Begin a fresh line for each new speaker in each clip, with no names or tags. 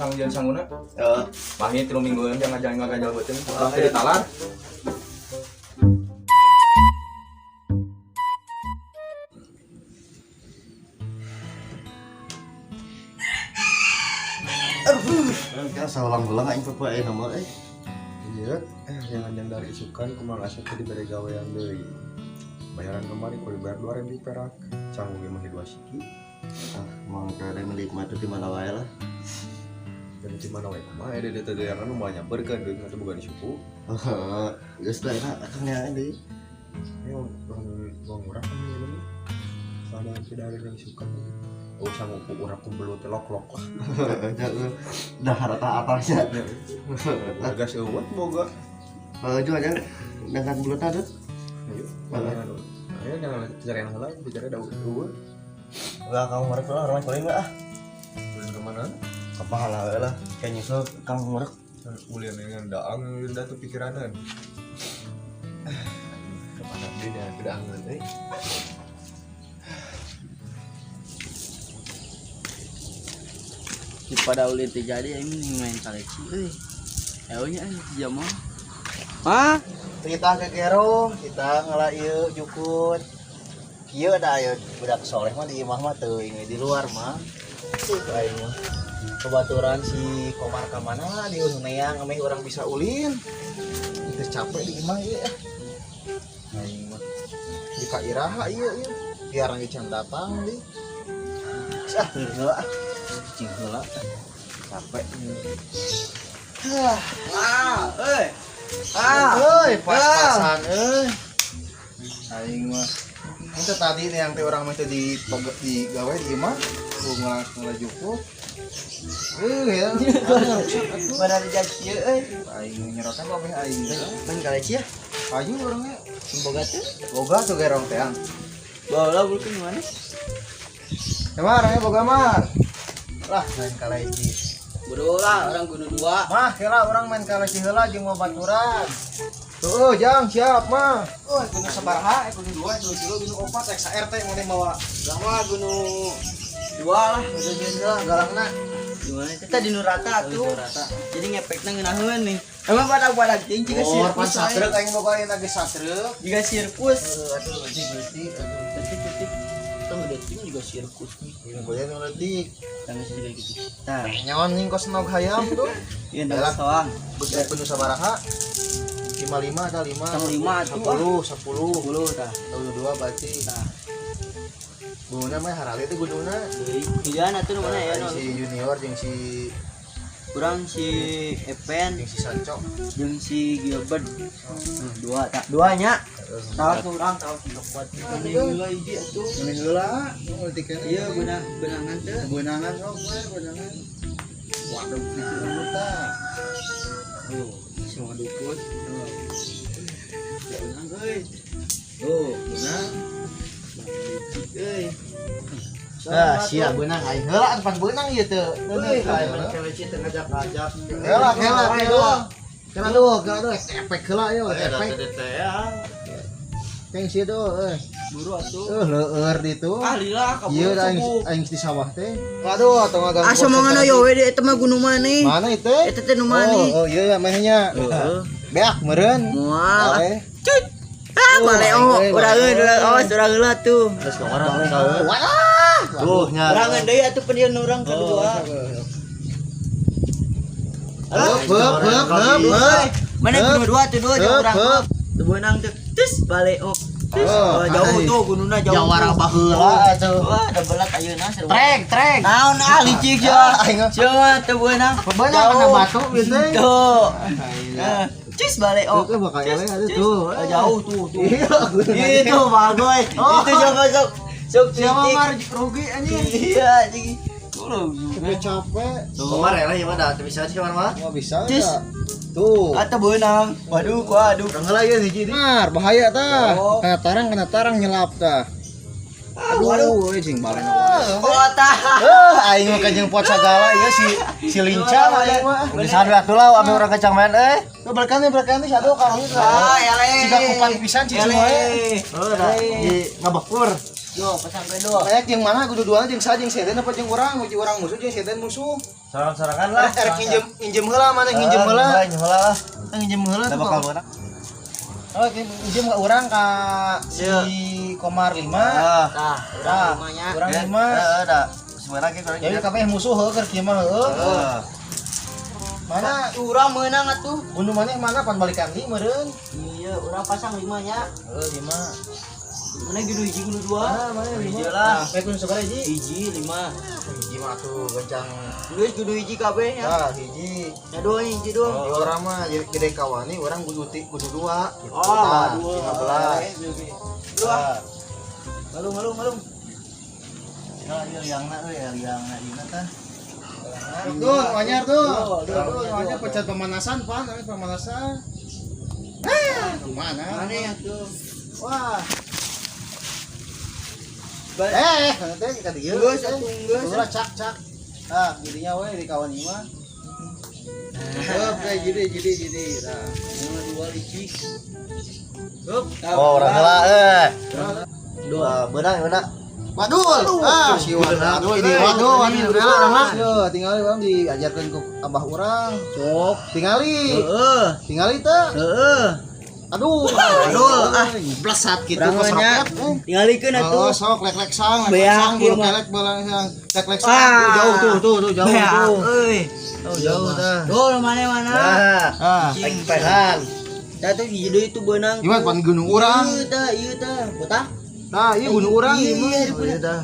Sang jeung sanguna.
Heeh.
Mahi 3 mingguan jangan jangan ngaganjal beuteung. Ulah teu ditalar.
Kan saulang-ulang aing poe nama euy.
Iya, jangan dari isukan kumaha asup teh dibere gawean deui. Bayaran kemarin kudu dibayar 2000 perak. Canggung ge mah 2 siki.
Ah, mau kada menikmati di mana wae lah.
Dan di mana wae kumaha dede teh daerah nu moal nyamperkeun duit teh boga di suku.
Heeh, geus lah enak akang nya deui.
Ini uang murah kan ini mah. Soalnya tidak ada yang isukan. Oh, sama ku urang ku belut teh lok-lok lah.
Dah rata atasnya.
Gas eueuh boga.
Kalau juga aja dengan belut tuh.
Ayo, ayo, ayo jangan cari yang heula, bicara da eueuh.
Lah kamu merek lah orang paling lah.
Ulin kemana?
Kepala lah kayak nyusul kang merek.
Ulin dengan daang ulin dah tuh pikiranan. Kemana dia jangan kedaangan euy.
Pada ulin teh jadi aing main seleksi euy. Euy nya jam mah. Hah?
Kita ke Gerong, kita ngala ieu jukut. Kieu da aya budak soleh mah di imah mah teuing di luar mah. Tuh aing mah. Kebaturan si Komar ka mana di neang ameh urang bisa ulin. Geus capek di imah ieu. Aing mah. Di ka iraha ieu ieu. Biar ge can datang di. Ah, heula ah. Cicing heula. Capek.
Ah, euy. Ah,
Euy, pas-pasan euy. Aing mah. Itu tadi nih yang teh urang mah teh di gawe di imah, ku ngala jukut. Ya.
Pada dijadi kieu euy.
Aing nyerokan apa aing teh.
Main kaleci ya?
Ayu orangnya.
Boga tuh.
Boga tuh gerong teh ang.
Bawa lah mana?
Emang orangnya boga mar. Lah main kaleci.
Bro lah, orang gunung dua.
Mah, kira orang main kaleci heula jeung babaturan. Tuh, jang siap mah. Oh, gunung sabaraha, gunung 2, gunung 3, gunung 4, XRT mana mawa.
Lah mah gunung dua lah.
Udah jeung lah galangna.
Gimana itu tadi nu rata tuh. Jadi ngepekna ngeunaheun nih. Emang pada ting jiga
Oh, pan
sirkus.
satrek aing boga ayeuna ge satrek.
Jiga sirkus.
Aduh, leutik leutik aduh.
Detik detik. Kita ngedetik juga sirkus nih.
Ini boleh nu leutik.
Tangga juga gitu. Tah.
Nyawan ning kos nog hayam tuh.
Iya, ndak soang.
Bener penuh sabaraha? 55 atau 5?
Tang lima atuh,
10, 10.
10 tah.
22 berarti.
Tah.
Gunungna mah harale teh gunungna.
Hijan atuh nu mana ya nu.
Si junior jeung si
Kurang si Epen
jeung si Sancho.
jeung si Gilbert. Dua tah. Duanya. Tah urang tah kuat. Ini heula hiji atuh.
Ini heula, nu leutik keneh.
Iya, benangan teh.
Benangan sok we, benangan. Waduh, gitu tah.
Oh, semua dukun. Benang euy.
Tuh, benang.
Euy.
Nah, sia benang aing heula pan benang ieu teu.
Euy, main kaleci teh ngajak-ngajak.
Heula, heula, heula. Kena dulu, kena dulu, efek heula ieu, efek. Keng sia tuh, euy.
Buru atuh.
Leueur ditu.
Ah, lila kabur.
Ieu aing di sawah teh. Waduh, atau ngaganggu.
Asa mangan yo we eta mah gunung maneh.
Mana itu?
Eta teh nu maneh.
Oh, iya mehnya.
Heeh.
Beak meureun.
Moal. Cut. Ah, baleo. Urangeun, awas urang heula tuh.
Terus kemarin
Wah.
Tuh nya.
Urangeun deui atuh pendian urang kedua.
Heup, heup, heup, heup.
Mana gunung dua tuh dua jeung urang. Teu beunang tuh. Tus baleo. Tus.
Oh,
Jauh tuh gunungna jauh.
Jawara baheula atuh.
Wah, ada belat ayeuna seru.
Trek, trek.
Naon ah licik ya.
Aing
Sia mah teu beunang.
beunang kana batu ieu teh.
Tuh. Cus baleo.
Tuh bakal eleh ada tuh.
Jauh tuh tuh.
Iya,
Itu bagoy. Itu coba sok sok
Siapa
titik.
mar rugi anjing.
Iya anjing.
Capek.
Tuh.
Kemarin lah gimana? Tuh bisa sih kemarin mah.
Nggak bisa
Cus.
ya. Tuh.
Atau beunang. Waduh, waduh.
Urang heula ieu hiji di.
Mar, bahaya tah.
Oh.
Kena tarang nyelap tah. Aduh, euy cing balen.
Oh, tah.
Aing mah kajeng pot sagala ieu si si lincah aing mah.
Geus atuh atuh lah ame urang kacang main euy.
Tuh balikan nih, balikan nih satu karung itu.
Ah, eleh.
Siga kupan pisan cicing wae.
Heuh da di ngabekur.
Yo, pasang do.
Kayak jeung mana kudu dua jeung saha jeung seden apa jeung urang, jeung urang musuh jeung seden musuh.
Sorang-sorangan lah.
Erek nginjem nginjem heula mana nginjem heula.
Nginjem heula lah.
Nginjem heula
Da
tuh.
bakal meunang.
Oh, nginjem ka urang ka si Komar 5.
Ah.
Tah,
Tah,
urang limanya.
urang 5.
Heeh, da. Sebenarnya ge kurang.
Jadi kabeh musuh heuh keur kieu mah heuh.
Heeh.
Mana
Urang meunang atuh.
gunung maneh mana pan balikan di meureun.
Iya, urang pasang limanya.
Heuh, 5.
Mana kudu hiji kudu dua?
Ah, mana
Hiji
5
lah.
Nah, kudu sabaraha hiji?
Hiji lima.
Hiji mah atuh gancang.
Geus kudu hiji kabeh nya.
Tah, hiji.
Nya dua hiji dua.
Di urang mah jadi gede kawani urang kudu kudu dua gitu.
Oh,
Tah,
dua.
15.
Dua.
Tah. Ngalung ngalung ngalung.
Nah, ieu liangna euy, liangna ieu tah.
Tuh, anyar tuh.
Dua, dua,
Tuh,
dua,
anyar
dua.
pecat pemanasan, Pan, namanya pemanasan. Ah, kemana?
Mana ya tuh?
Wah. Eh, nanti kita dieu.
Geus atuh geus.
Ulah cak cak. Ah, jadinya we di kawan ieu mah. Hup, kayak jadi jadi jadi. Nah,
Lima dua licik.
hup.
Oh, urang heula euy.
Dua.
Beunang beunang.
Wadul. Ah, si Wadul ini waduh, ini udah orang lah. Yo, tinggali urang diajarkeun ku abah urang.
Sok.
Tingali.
Heeh.
Tingali teh.
Heeh.
Aduh,
Aduh, ah.
blesat gitu
Urang
pas
nya.
roket. Eh.
Tingalikeun
Oh,
atuh.
sok lek-lek sang, lek-lek
Beak
sang,
ieu
bulu
mah.
kelek belang sang, lek-lek sang.
Ah.
Tuh, jauh tuh, tuh, tuh jauh
Beak
tuh.
euy.
Tuh jauh tah.
Tuh mana mana.
Nah,
Ah,
aing pehan.
Tah tuh hiji deui tuh beunang.
gimana pan gunung urang?
Ieu tah, ieu tah. Botah.
Nah, iya gunung urang
Iya,
ieu mah.
iya,
Oh, iya tah.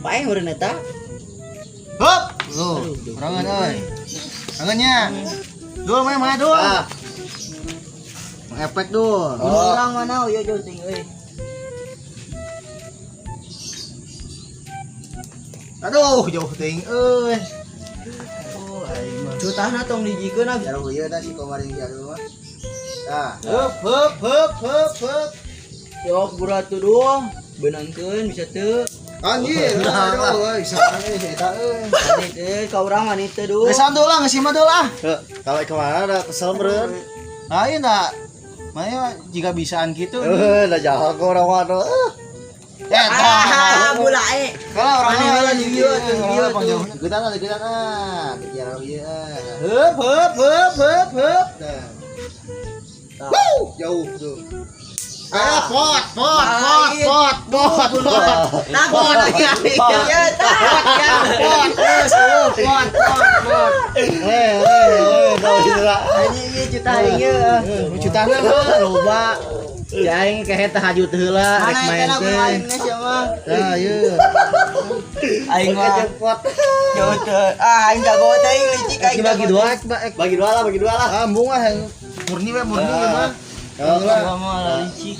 Paeng urang eta.
Hup. Tuh, urangan euy. Angannya. Dul mana mana dul?
Ah.
Efek dul.
Gunung urang mana? Oh iya jauh ting euy.
Aduh, jauh ting euy. Oh, aing mah.
Cutahna tong dijikeun ah.
Jauh ieu tah si Komar yang jauh mah. Nah, hup hup hup hup hup.
Yok berat tuh doang. Benangkeun bisa teu.
Anjir, aduh, euy, sakan euy si eta euy.
Manit euy, ka urang manit teu duh.
Geus dul lah, geus mah dul ah.
Kalau kemana ada kesel meureun.
Lain dah. Mana jika bisaan gitu.
Eh, da jahat kok urang mah aduh.
Eh,
Ah, bulae.
Kalau orang
Mana heula di dieu tuh, di dieu tuh.
Deketan ah, deketan ah. Kejar ieu ah. Hup hup hup hup hup. Nah. Wuh, jauh tuh. Ah, pot, pot, pot, pot, pot, pot.
Takut lagi. Ya, tah.
Pot, terus, oh, pot, pot, pot.
Eh, eh, eh, tahu gitu lah.
Anjing ieu cuta aing ieu.
Lucu tanah mah loba. Ya aing kehe tahajud heula
Mana
rek main
eta
teh.
aing geus ya mah.
Tah, ieu.
Aing mah. Jauh teu. Ah, aing jago teh aing licik aing.
Bagi dua,
Bagi dua lah, bagi dua lah.
Ah, embung ah murni we murni ieu mah.
Gua mah licik.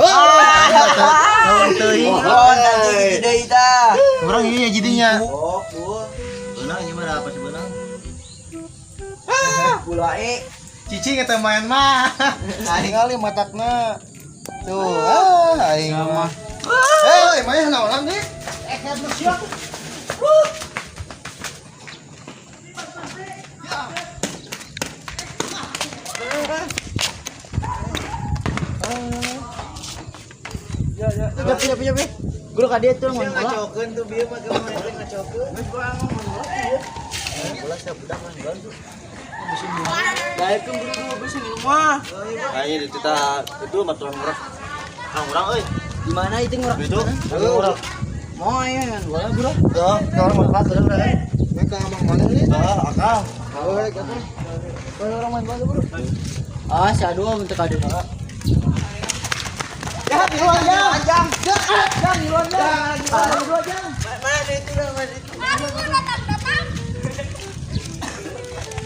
Oh, teuing.
Oh, tadi hiji deui tah.
Urang ieu ya jadinya.
Oh, gua.
Beunang ieu mah da apa sih beunang?
Bulae.
Cicing eta main mah. Aing kali matakna. Tuh, ah aing mah. Eh, main naonan deui? Eh, head nu siap.
Japi japi japi. Guru ka dieu tuh mun bola.
Ngacokeun tuh bieu mah kemarin teh ngacokeun.
Bola siap budak mah tuh.
Daekeun guru dua bisa minum mah.
Kayaknya di kita itu mah tulang urang. Tulang urang euy.
Di mana itu ngurang?
Itu tulang urang.
Mau ya kan bola bro.
Tuh, orang mau kelas udah udah.
Mereka amang mana nih?
Ah, akal.
Oh, rek atuh. Orang main bola bro.
Ah, sadua bentuk kade.
Ya, ngiluan jang. Jang, jang, ngiluan jang. Ngiluan jang.
Mana itu dah, mana itu.
Aduh, datang datang.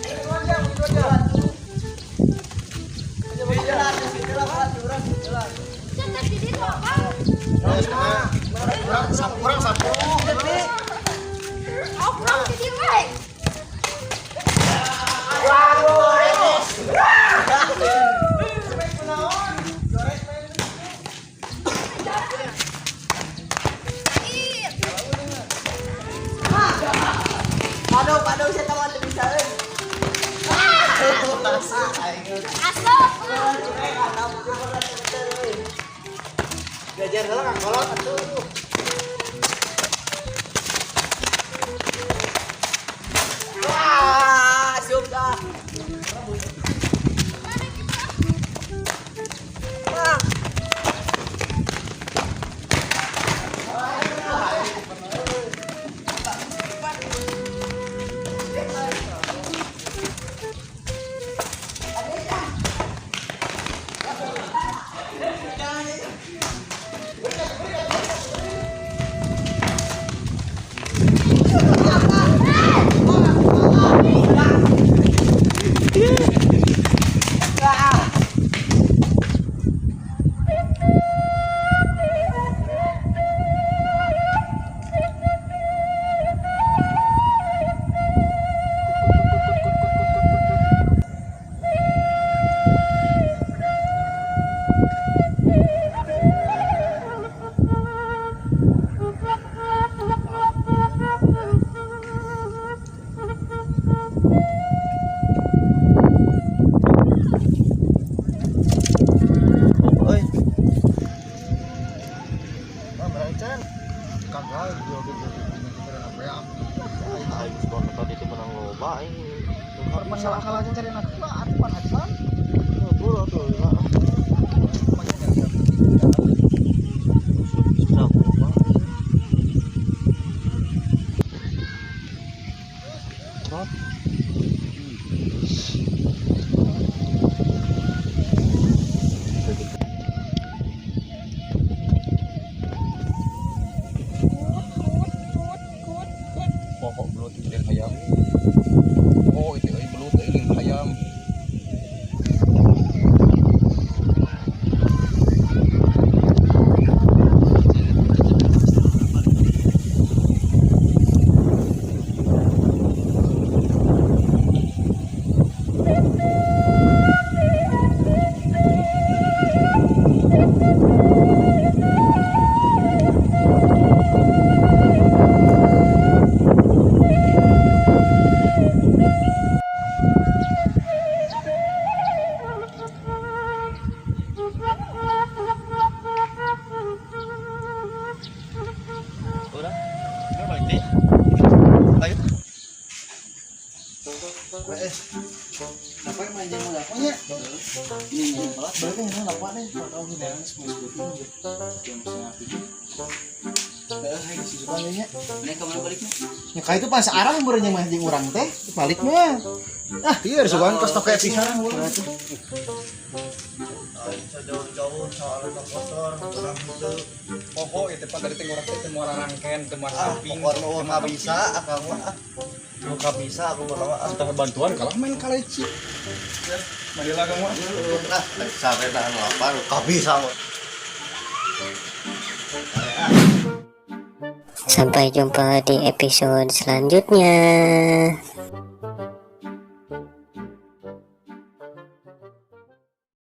Ngiluan jang, ngiluan jang.
Cetek di situ apa?
Kurang kurang 10.
Oh, kurang di dieu wae. Ih,
Pado, pado saya tahu ada bisa euy.
Asup.
Gajar heula kang kolot atuh. Udah. Udah balik deh. Ayo. Eh, apa yang main jeung lapanya?
Ini yang telat.
Berarti yang lapak nih, kalau kita yang semua sebutin
6.30.
Heeh, hai si Sukan nya.
Ini kemana baliknya?
Ya ka itu pas arah meureun yang main jeung urang teh, balik mah. Ah,
Iya, sugan kos toke pisan.
Jauh-jauh soalnya motor, urang henteu.
Pokok itu pan tadi teh ngurang teh teu muara rangken, teu muara
Ah,
samping.
pokoknya mau nggak bisa, akang mah. Ah. Mau nggak bisa, aku mah lama. Ah.
Entah bantuan kalah main kaleci. Ya, marilah kamu.
Nah, sampai tahan lapar, nggak bisa mah.
Sampai jumpa di episode selanjutnya.